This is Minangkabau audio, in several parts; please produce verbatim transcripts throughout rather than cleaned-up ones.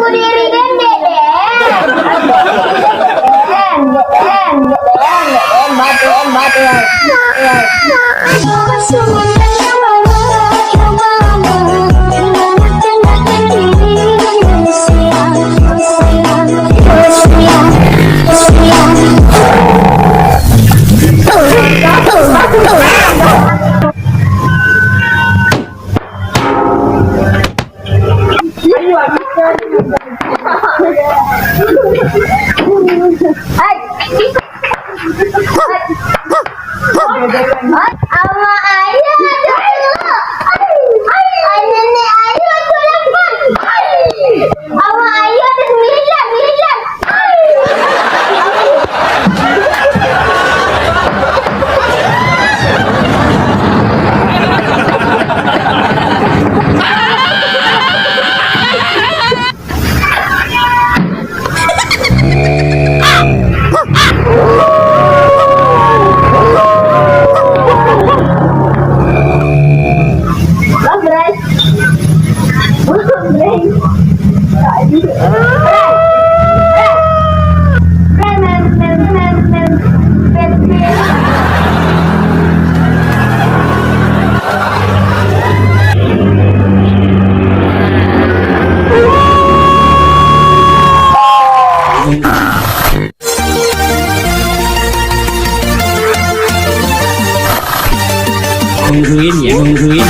Diri den, dek den. Dek den, dek den, dek den, dek den, mati, mati. Ama ayah ado. Ai, ai, nenek ayah ado lapan. Ai, ama ayah ado sembilan, sembilan. Ai. Nungguin ya, nungguin.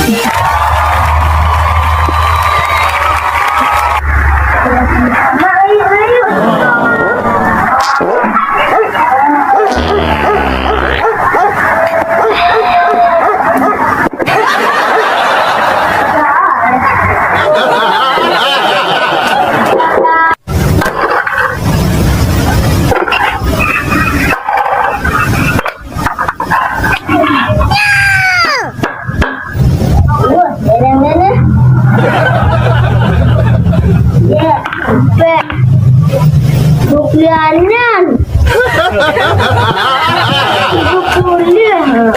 Wah, jarang dah. Ya, pe. Buku lianan. Buku lianan.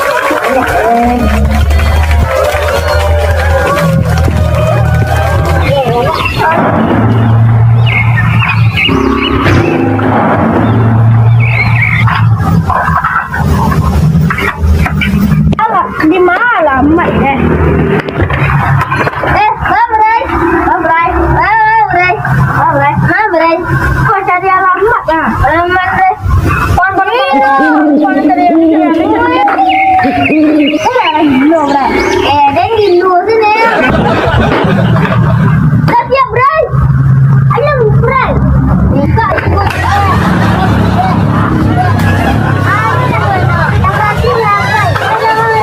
Alah, di ma alamat eh? Eh, Bang Bray. Bang Bray. Bang Bray. Bang Bray. Bang Bray. Kok cari alamat, ah? Alamat, Bray. Pondok Indah. Pondok Indah. Eh, ada yang di luar sini. Dah siap, Bray. Ayo, Bray. Buka, buka. Ayo, yang tadi, Bray. Ayo, Bray.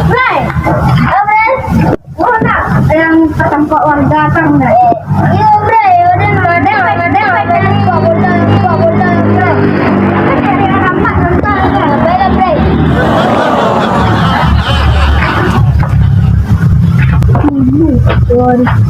Bray, Bray, oh, nak yang tertangkap warga datang, Bray. Iyo, Bray, udah, udah, udah, udah, udah, udah, udah, Bray. Aku cari alamat, bentar, Bray. Bray, Bray. Pun.